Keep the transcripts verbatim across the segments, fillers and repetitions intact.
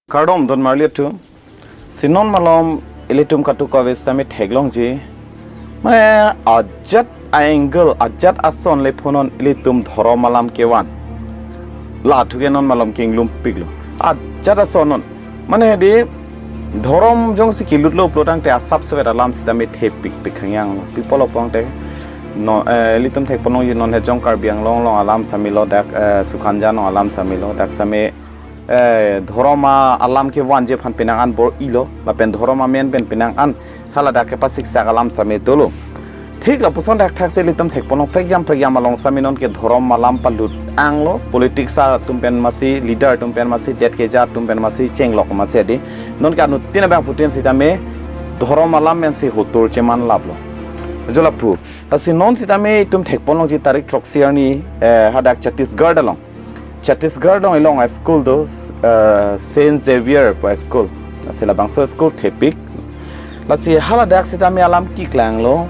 Kardom don marli atum. Si non malom ilitum kadokave sitame theklongji. Mane ajat a-angle, ajat ason le punon ilitum dhorom alam kevan. La athu ke non malom ke inglum piklo. Ajat ason non. Mane di dhorom jongsi kelutlo pulotangte asap sevet alam sitame thepik pik hangyang lo. Pi pulo pulotangte no, eh, ilitum thekponlongji non hejong Karbi Anglong along alam sitame lo dak, eh, Sukhanjan along alam sitame lo dak sitame eh, dhorom a-, alam kevanji aphan penang an bor-ilo, lapen dhorom amen pen penang an haladak kepasiksak alam sitame dolo. Thik lapuson thakthak si ilitum thekponlong prekjam prekjam along sitame non ke dhorom alam palut anglo, politics atum pen masi, leader atum pen masi, det keja atum pen masi, chenglok masi adi. Non ke anuttin abangphutin sitame dhorom alam pen si hotur cheman laplo. Jolaphu. Lasi non sitame itum thekponlongji tarik throksi arni, eh, hadak Chhattisgarh along. Chhattisgarh along ilong a-school do, eh, Saint Xavier pu a-school. Lasi labangso school thepik. Lasi haladak sitame alam keklanglo.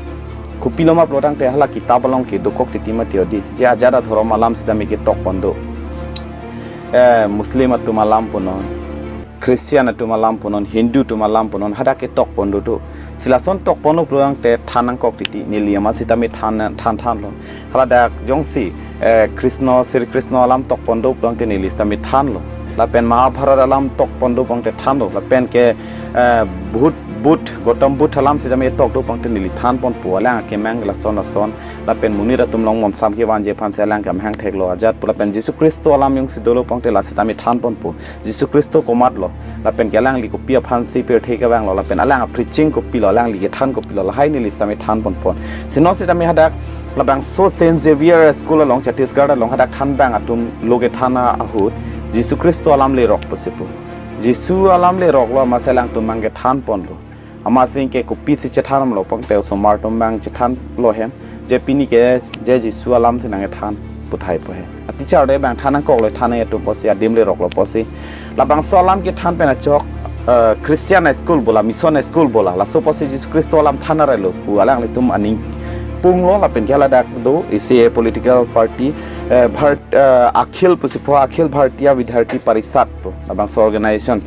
Kopilo ma pulotangte hala kitab along ke dokok titi mati odi. Je ajat adhorom alam sitame ketok pon do. Eh, Muslim atum alam punon. Christian atum alam punon, Hindu atum alam punon, hadak ketok pon do do. Si lason tok ponlo pulotangte than nangkok titi, neli ama sitame than, than thanlo. Haladak jongsi, eh, Krishna, Sri Krishna alam tok pon do pulotangte neli sitame thanlo. Lapen Mahabharat alam tok pon do pulotangte thanlo. Lapen ke, eh, Buddh, Buddh, Gautam Buddha alam sitame tok do pulotangte neli than ponpo. Alang akemang lason lason. Lapen monit atum long monsam kevanji aphan si alang kemang theklo ajat pu lapen Jisu Khristo alam jongsi dolo pulotangte la sitame than ponpo. Jisu Khristo komatlo, lapen ke alangli kopi aphan si pirthe kevanglo, lapen alang a-preaching kopilo, alangli kethan kopilo, lahai neli sitame than ponpon. Si non sitame hadak labangso Saint Xavier School along, Chhattisgarh along hadak thanbang atum lo kethan ahut, Jisu Khristo alam lerok pusi pu. Jisu alam leroklo amatsi alangtum abang kethan ponlo. Amatsi ke kopisi chethanlo pulotangte osomar atum abang chethanlo hem. Je pini ke je Jisu alam si nangkethan puthai pu he. A-teacher de abang than nangkoklo, than nang atum pusi adim leroklo pusi. Labangso alam kethan pen achok, eh, Christian school bola, mission school bola. Laso pusi Jisu Khristo alam than arelo pu alanglitum aning punglo lapen ke haladak do isi political party, eh, Bharat, eh, Akhil pusi pu Akhil Bharatiya Vidyarthi Parishad pu. Labangso organization.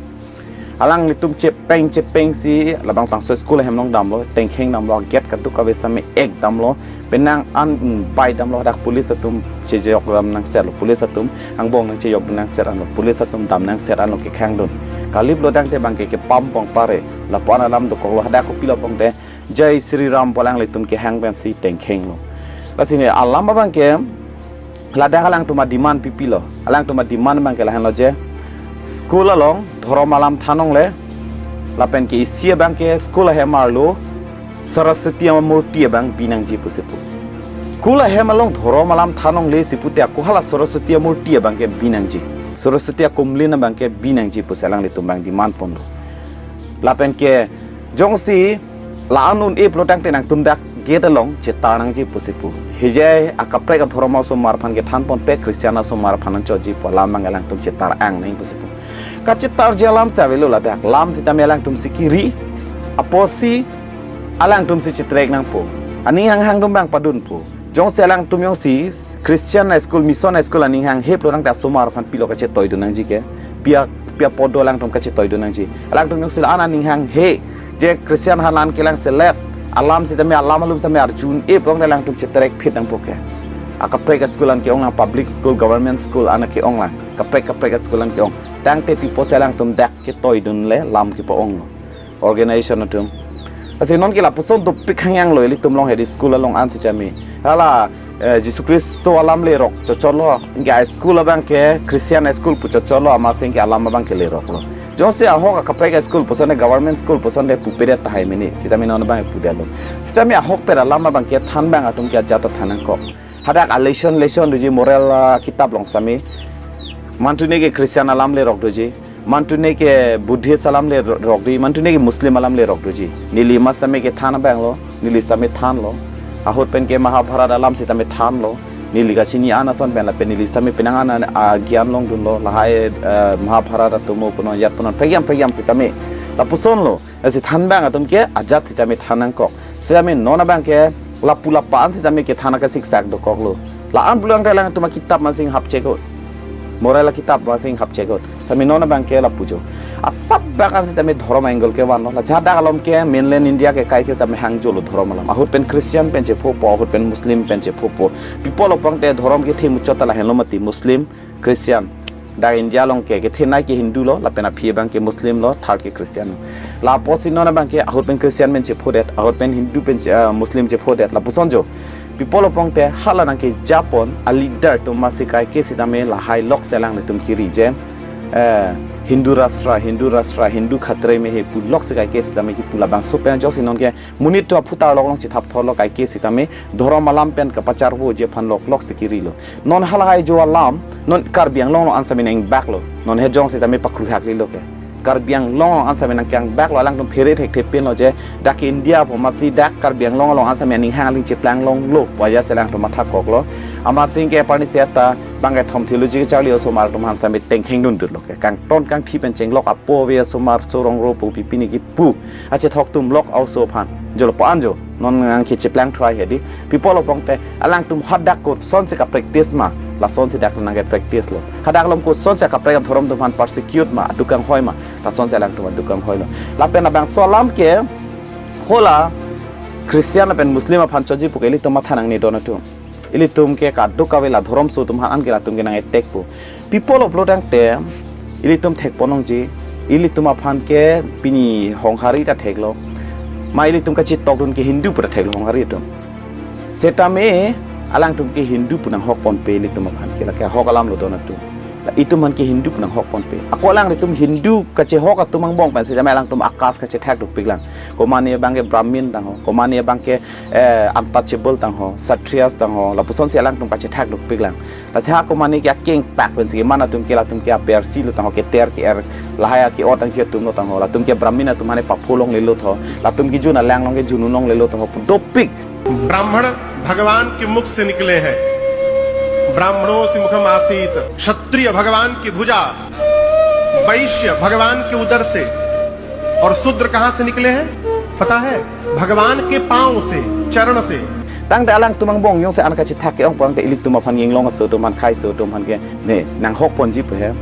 Alanglitum chepeng chepeng si labangso school ahem along damlo, tengkheng damlo, gate kadokave sitame ek damlo, penang an, mm, bai damlo, hadak police atum chejok dam nangsetlo, police atum angbong nangchejok dam nangset anlo, police atum dam nangset anlo kekhang dun. Kaliplo tangte abang ke kepam pon pare, lapu-an alam dokoklo, hadak kopilo pulotangte, Jai Shri Ram pu alanglitum kehang pensi tengkhenglo. Lasi ne alam abang ke ladak alangtum a-demand pipilo. Alangtum a-demand abang ke lahenlo je school along dhorom alam than longle. Lapen ke isi abang ke school ahem arlo Saraswati amurti abang bi nangji pusi pu. School ahem along dhorom alam than longle si pute ako hala Saraswati amurti abang ke bi nangji. Saraswati akumlin abang ke bi nangji pusi alanglitum abang demand ponlo. Lapen ke jongsi la-an un-e pulotangte nangtum dak gate along chetar nangji pusi pu. Hijai akaprek adhorom osomar aphan kethan ponpe, Christian osomar aphan nangchotji pu alam abang alangtum chetar ang nang pusi pu. Kachetarji alam si avelo ladak. Lam sitame alangtum si kiri. Apotsi alangtum si chetrek nangpo. Aning hanghang atum abang padunpo. Jongsi alangtum jongsi Christian school, mission school aning hanghe pulotangte osomar aphan pilo kachetoidun nangji ke. Pia, pia podo alangtum kachetoidun nangji. Alangtum jongsi la-an aning hanghe je Christian aphan la-an kelang selet, alam sitame alam alum sitame arjun-e pulotangte alangtum chetrek phit nangpo ke. Akaprek school an ke-ong lang, public school, government school an ke-ong lang. Kaprek kaprek school an ke-ong. Tangte pi pusi alangtum dak ketoidunle lam kepa-onglo. Organization atum. Lasi non ke lapuson dopik hangyang lo ilitum along hedi school along an sitame. Hala, eh, Jisu Khristo alam lerok chotchotlo, anke a-school abang ke Christian school pu chotchotlo, amatsi anke alam abang ke leroklo. Jongsi ahok akaprek school puson de, government school puson de pupedet tahai mene, sitame non abang pudetlo. Sitame ahokpet alam abang ke thanbang atum ke ajat ta than nangkok. Hadak a-lesson lesson doji moral, ah, kitab along sitame. Mantune ke Christian alam lerok doji. Mantune ke Buddhist alam lerok doji, mantune ke Muslim alam lerok doji. Neli ma sitame kethan abang lo, neli sitame thanlo. Ahut pen ke Mahabharat alam sitame thanlo. Neli kachini an ason pen lapen neli sitame penang an, ah, gyan longdunlo. Lahai, eh, Mahabharat atum punon, yat punon, prekjam prekjam sitame. Lapusonlo. Lasi thanbang atum ke ajat sitame than nangkok. Sitame non abang ke lapu lapa an sitame kethan akasiksak dokoklo. La-an pulotangte alangtum akitab masing hapcheklo. Moral akitap ba sing hap chekot. Sami non abang ke lapu jo. Asap bak an sitame dhorom angle ke vanlo. Lasi hadak along ke mainland India ke kaike sitame hangjolo dhorom alam. Ahut pen Christian pen chephopo, ahut pen Muslim pen chephopo. Pi apot lo pangte dhorom kethe muchot ta lahenlo mati, Muslim, Christian. Dak India along ke kethenei ke Hindu lo, lapen aphi abang ke Muslim lo, third ke Christian lo. Lapusi non abang ke ahut pen Christian pen chephodet, ahut pen Hindu pen che-, ah, Muslim chephodet, lapuson jo. Pi apot lo pangte hala nangkejapon a leader atum masi kaike sitame lahai lok si alanglitum kiri je, eh, Hindu Rashtra, Hindu Rashtra, Hindu khatre mein hai pu lok si kaike sitame kipu, labangso pen ajoksi non ke monit atum aphutar lok along chethap thorlo kaike sitame dhorom alam pen kapacharvoji aphan lok lok si kirilo. Non halahai jo alam, non Karbi Anglong along an sitame nang-ingbak lo. Non hejong sitame pakruhak lilo ke. Karbi Anglong along an sitame nangke-ingbak lo, alangtum phere thekthe pinlo je, dak India pu amatsi dak Karbi Anglong along an sitame aning hang aling cheplang longlo pu ajat si alangtum mathakoklo. Amatsi ke parni seta bang kethom theology kacharli osomar atum aphan sitame tengkheng dundutlo ke. Kangton kangthi pen chenglok apo ave osomar, sorong ro pu pi pini kipu. Achethok atum lok a-oso aphan. Jolo po an jo. Non nangkecheplang throai hedi. Pi apot lo pangte alangtum hadak kosonsi kapractice ma, lasonsi dak nangkepractice lo. Hadak along kosonsi kaprek dhorom atum aphan persecute ma, aduk kanghoi ma, lasonsi alangtum aduk kanghoilo. Lapen labangso alam ke hala Christian lapen Muslim aphan choji pu ke ilitum matha nangne don atum. Ilitum ke kadokave la dhoromso atum aphan an ke latum ke nang-attackpo. Pi apot lo pulo tangte ilitum thekpon longji, ilitum aphan ke pini Honghari ta theklo. Ma ilitum kachetokdun ke Hindu pu ta theklo Honghari atum. Setame alangtum ke Hindu pu nanghokponpe ilitum aphan ke, lake hok alam lo don atum. La itum aphan ke Hindu pu nanghokponpe. Ako alanglitum Hindu kachehok atum angbong pen setame alangtum akas kachethak dukpiklang. Komane abang ke Brahmin tangho, komane abang ke, eh, untouchable tangho, Kshatriyas tangho, lapusonsi alangtum kachethak dukpiklang. Lasi ha komane ke akengpak pensi keman atum ke, latum ke apersi lo tangho, keter ke-er, lahai ke-ot angji atum lo tangho, latum ke Brahmin atum aphan papo longlelo tho, latum ke jun alang along ke jun un longlelo tho, dopik. ब्राह्मण भगवान के मुख से निकले हैं, ब्राह्मणों से मुखम आसीत, क्षत्रिय भगवान की भुजा, वैश्य भगवान के उदर से, और शूद्र कहाँ से निकले हैं पता है? भगवान के पांव से, चरण से। Tangte alangtum angbong jongsi an kachethak ke-ong pangte ilitum aphan inglong aso atum aphan, khei aso atum aphan ke ne nanghokponji pu he.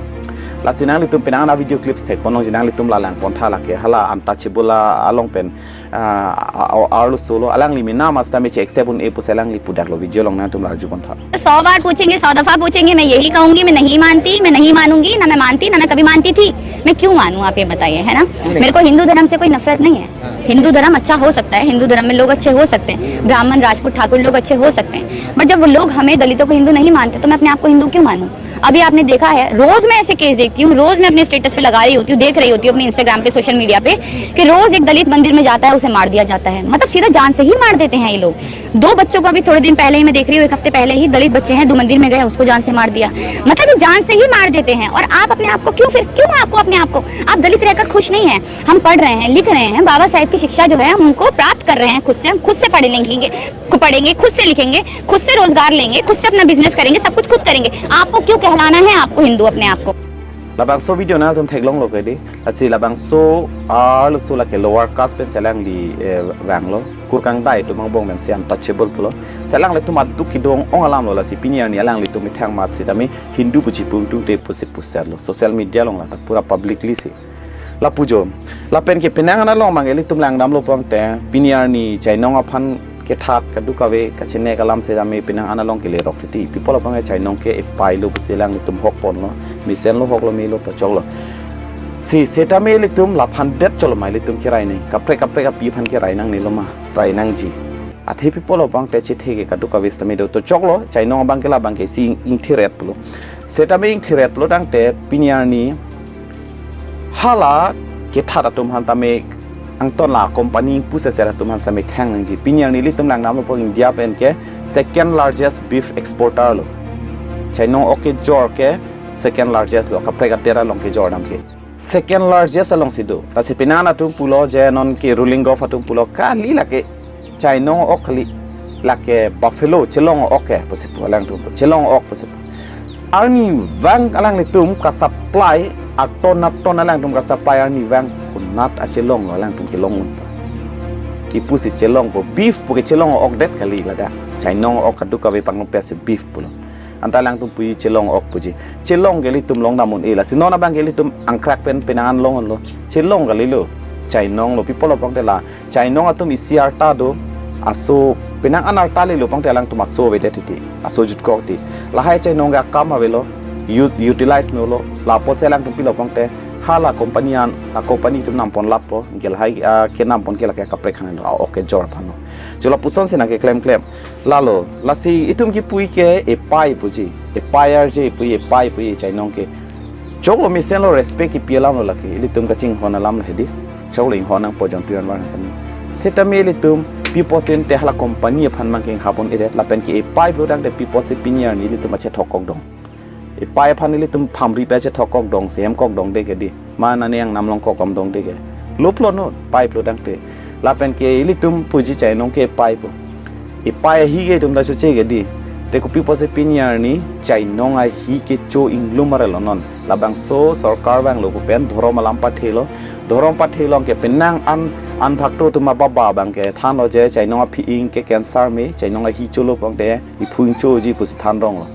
Lasi nanglitum penang a-video clips thekpon longji, nanglitum la langpon tha, lake hala untouchable along pen, ah, a-, a-, arloso lo, alangli menam asta me che accept un-e pusi alangli pudaklo, video along nangtum la arjupon tha. सौ बार पूछेंगे, सौ दफा पूछेंगे, मैं यही कहूंगी, मैं नहीं मानती, मैं नहीं मानूंगी, ना मैं मानती, ना मैं कभी मानती थी। मैं क्यों मानूं, आप ये बताइए, है ना? मेरे को हिंदू धर्म से कोई नफरत नहीं है। हिंदू धर्म अच्छा हो सकता है, हिंदू धर्म में लोग अच्छे हो सकते हैं, ब्राह्मण, राजपूत, ठाकुर लोग अच्छे हो सकते हैं, बट जब वो लोग हमें दलितों को हिंदू नहीं मानते, तो मैं अपने आप को हिंदू क्यों मानूं? अभी आपने देखा है, रोज मैं ऐसे केस देखती हूँ, रोज मैं अपने स्टेटस पे लगा रही होती हूँ, देख रही होती हूँ अपने इंस्टाग्राम पे, सोशल मीडिया पे, कि रोज एक दलित मंदिर में जाता है, उसे मार दिया जाता है। मतलब सीधा जान से ही मार देते हैं ये लोग। दो बच्चों को अभी थोड़े दिन पहले ही मैं देख रही हूँ, एक हफ्ते पहले ही दलित बच्चे हैं, दो मंदिर में गए, उसको जान से मार दिया। मतलब ये जान से ही मार देते हैं। और आप अपने आप को क्यों, फिर क्यों आपको अपने आप को, आप दलित रहकर खुश नहीं है? हम पढ़ रहे हैं, लिख रहे हैं, बाबा साहेब की शिक्षा जो है हम उनको प्राप्त कर रहे हैं खुद से, हम खुद से पढ़ लिखेंगे, को पढ़ेंगे, खुद से लिखेंगे, खुद से रोजगार लेंगे, खुद से अपना बिजनेस करेंगे, सब कुछ खुद करेंगे। आपको क्यों कहलाना है आपको हिंदू अपने आप को? Labangso video nangtum theklonglo ke di. Lasi labangso arloso lake lower caste pensi alangli, eh, vanglo. Kurkang dai atum angbong pensi untouchable pulo. Si alanglitum aduk kedong ong alam lo, lasi pini arni alanglitum methang mat sitame Hindu pu chipu ingtungte pusi pusetlo. Social media along la ta pura publicly si. Lapu jo. Lapen ke penang an along abang ilitum langdamlo pangte, pini arni chainong aphan kethat kadokave kachenek alam setame penang an along kelerok titi. Pi apot lo pangte chainong ke epai lo pusi alanglitum hokponlo. Mesenlo, hoklo, melo, ta choklo. Si setame ilitum laphan det cholo ma ilitum kerai nang. Kaprek kaprek api aphan kerai nangnelo ma. Rai nangji. Athe pi apot lo pangte chethe ke kadokave setame do, to choklo, chainong abang ke labang ke si ing-, ingthiret pulo. Setame ingthiret pulo tangte pini arni hala kethat atum aphan tame angton la company ingpu seser atum aphan tame khang nangji. Pini arni ilitum langdamlo pang India pen ke second largest beef exporter lo. Chainong ok kejor ke second largest lo, kaprek adet along kejor dam ke. Second largest alongsi do. Lasi penang atum pulo je non ke ruling govt atum pulo kali lake chainong ok kali, lake buffalo chelong ok ke pusi pu alangtum pu. Chelong ok pusi pu. Arnivang alanglitum ka-supply aton aton alangtum ka-supply arnivang konat achelong lo alangtum kelong un pu. Kipusi chelongpo, beef pu ke chelong ok det kali ladak. Chainong ok kadokave pangpesi beef pulo. Anta alangtum puji chelong ok puji. Chelong ke ilitum long dam un-e, lasi non abang ke ilitum angkrak pen penang an long unlo. Chelong kalilo. Chainong lo, pi apotlo pangte la chainong atum isi arta do. Aso penang an arta lelo pangte alangtum aso avedet titi, aso jutkok ti. Lahai chainong ke akam avelo, ut-, utilize nolo. La apotsi alangtum pilo pangte hala company an, a company atum nampon lapo, ke lahai, ah, ke nampon ke lake kaprek hang lo, ah, ok kejor aphan lo. Jo lapusonsi nangkeklem klem. Lalo, lasi itum kipu ke epai puji, epai arje pu, epai pu chainong ke. Choklo, mesenlo, respect kipi alam lo lake, ilitum kachinghon alam lo hedi. Choklo, inghon nangpo John Tuyan War Hansami. Setame ilitum pi apotsi te hala company aphan mang ke inghap un-edet, lapen ke epai pulo tangte pi apotsi pini arni ilitum achethok kok dong. Epai aphan ilitum phamri pen achethok kok dong, sehem kok dong de ke di. Ma nane ang namlong kok kam dong de ke. Luplo non, pai pulo tangte. Lapen ke ilitum puji chainong ke epai pu. Epai ahi ke itum ta choche ke di. Te kopi apotsi pini arni chainong ahi kecho inglum arlo non. Labangso sorkar vanglo pu pen dhorom alam pathelo. Dhorom pathelong ke penang an, an bhakto atum ababa abang ke thanlo je chainong aphi-ing ke cancer me, chainong ahi cholo pangte iphu-ing choji pusi than rong lo.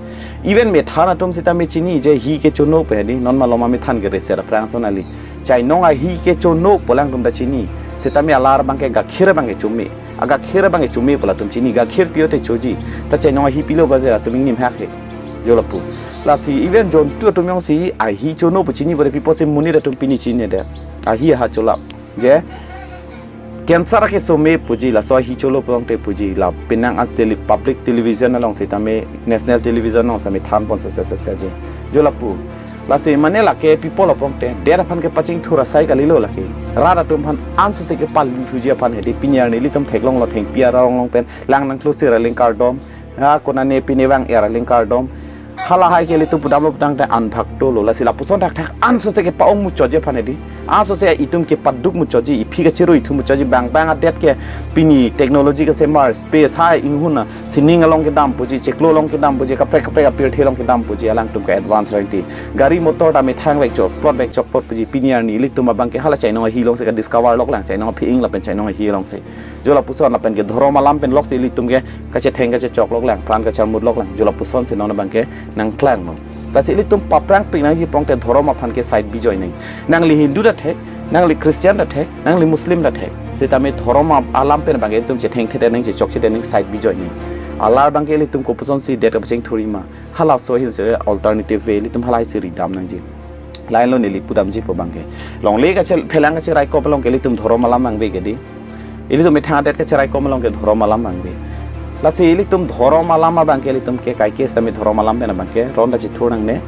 Even methan atum sitame chini je hi kecho nokpo hedi, non malom amethan ke reser aphrang sonali. Chainong ahi kecho nokpo alangtum ta chini. Sitame alar abang ke gakhir abang ke chome. Agakhir abang ke chome pu latum chini, gakhir pi-o te choji. Sa chainong ahi pilo ba je latum ingnim hak he. Jo lapu. Lasi even jontu atum jongsi ahi cho nokpo chini pore, pi apotsi monit atum pini chinidet. Ahi aha cholap. Je cancer ke some puji, laso ahi cholo pangte puji, la penang a tele-, public television along sitame, national television along sitame thanpon se se se se je. Jo lapu. Lasi mane lake pi apotlo pangte, det aphan kepachingthur asai kalilo lake. Rat atum aphan ansose kepaluthuji aphan hedi, pini arni ilitum theklonglo, thengpi arong long pen lang nangklo sir aling kardom. Ha, konane pini vang er aling kardom. Halahai ke ilitum pudamlo pu tangte an bhakto lo. Lasi lapuson thakthak ansose kepa-ong muchotji aphan hedi. Ansose itum kepaduk muchotji, iphi kachero ithu muchotji, bang bang adet ke pini technology kesemar, space hai inghun a, sining along kedam puji, chiklo along kedam puji, kaprek kaprek apirthe along kedam puji, alangtum ke advance renti. Gari motor ta methang vek chokplot vek chokplot puji, pini arni ilitum abang ke hala chainong ahi alongsi kadiscover lok lang, chainong aphi-ing lapen chainong ahi alongsi. Jo lapuson lapen ke dhorom alam pen loksi ilitum ke kachetheng kachechok lok lang, pran kacharmut lok lang. Jo lapuson si non abang ke nangklang no. Lasi ilitum paprangpik nangji pangte dhorom aphan ke side bijoi nang. Nangli Hindu ta thek, nangli Christian ta thek, nangli Muslim ta thek. Sitame dhorom a-, alam pen abang ke ilitum chethengthe nang, chechokche nang, side bijoi nang. Alar abang ke ilitum kopuson si det kepachingthur-i ma. Halaso ahin se alternative way ilitum halahai si ridam nangji. Lahenlo neli pudamji pu abang ke. Longle kachel phelang kacherai kop along ke ilitum dhorom alam vangve ke di. Ilitum methang adet kacherai kop along ke dhorom alam vangve. Lasi ilitum dhorom alam abang ke ilitum ke kaike sitame dhorom alam pen abang ke ron ta chethur nangne,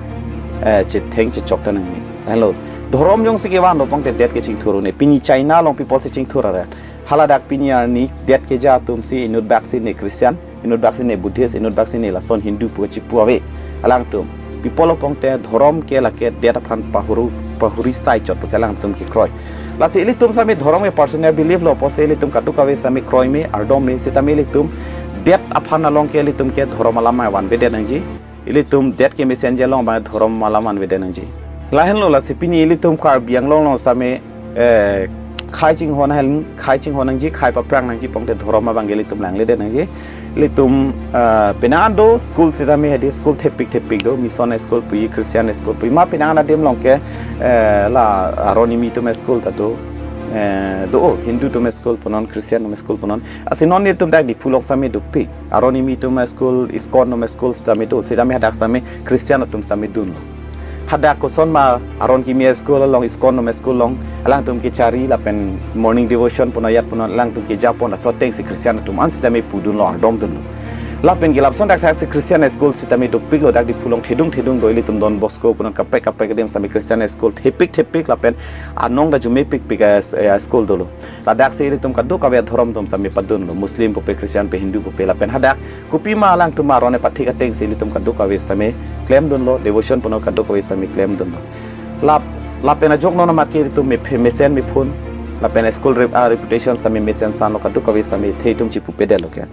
eh, chetheng chechok ta nangne. Lahenlo. Dhorom jongsi kevanlo pangte det kechingthur un-e. Pini China along pi apotsi chingthur aret. Haladak pini arni det keja atum si inut bak si ne Christian, inut bak si ne Buddhist, inut bak si ne lason Hindu pu chipu ave. Alangtum, pi apotlo pangte dhorom ke lake det aphan pahuru, pahuri sai chot pusi alangtum kekroi. Lasi ilitum sitame dhorom ke personal belief lo pusi ilitum kadokave sitame kroi me, ardom me, sitame ilitum det aphan along ke ilitum ke dhorom alam vanvedet nangji. Ilitum det kemesenji along abang dhorom alam vanvedet nangji. Lahenlo, lasi pini ilitum Karbi Anglong along sitame, eh, khai chinghon hel, khai chinghon nangji, khai paprang nangji pangte dhorom abang ke ilitum langledet nangji. Ilitum, eh, penang an do school sitame hedi, school thepik thepik do, mission school puji, Christian school puji, ma penang an adim along ke, eh, la Aron Kimi atum school ta do, eh, do, oh, Hindu atum school punon, Christian atum school punon. Lasi non ilitum dak Diphu along sitame dopik. Aron Kimi atum school, ISKCON atum school sitame do, sitame hadak sitame Christian atum sitame dunlo. Hadak koson ma Aron Kimi school along, ISKCON atum school along, alangtum kechari lapen morning devotion punon, ajat punon, alangtum kejapon, laso ateng si Christian atum an sitame pudunlo, ardom dunlo. Lapen ke lapuson thakthak si Christian school sitame dopiklo, dak Diphu along thedung thedung do, ilitum Don Bosco punon, kaprek kaprek adim sitame Christian school thepik thepik lapen anong ta jumepikpik a, eh, school dolo. Ladak si ilitum kadokave dhorom atum sitame padunlo, Muslim pupe, Christian pe, Hindu pupe, lapen hadak kopima alangtum aron epathik ateng si ilitum kadokave sitame klemdunlo, devotion punon kadokave sitame klemdunlo. Lap, lapen ajok non amat ke ilitum mephe-, mesen mephun, lapen school rep-, ah, reputation sitame mesen sanlo, kadokave sitame the itum chipupedetlo ke.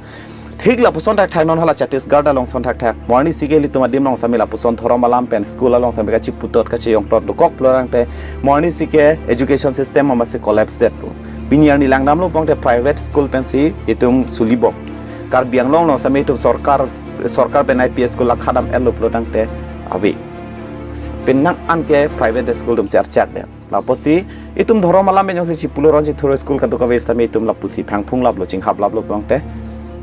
Thik lapuson thakthak non hala Chhattisgarh along son thakthak. Mo arni si ke ilitum adim along sitame lapuson dhorom alam pen school along sitame kachiputot kacheyongtot dokok pulo tangte. Mo arni si ke education system amatsi collapse detpo. Pini arni langdamlo pangte private school pensi itum sulibom. Karbi Anglong along sitame itum sorkar Sorkar pen I P S school lakha dam-etlo pulo tangte ave. Penang an ke private school atum si archak de. Lapusi itum dhorom alam pen jongsi chipulo ron chithuro school kadokave sitame itum lapusi phangphung laplo, chinghap laplo pulote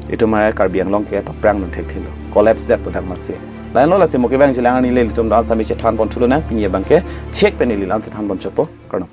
itum a Karbi Anglong ke paprang dun thekthelo. Collapse det pu dak masi. Lahenlo lasi mo kevang jilang arni le itum dan sami chethan pon thulo nang, pini abang ke chek pen ili la-an si than pon chotpo. Kardom.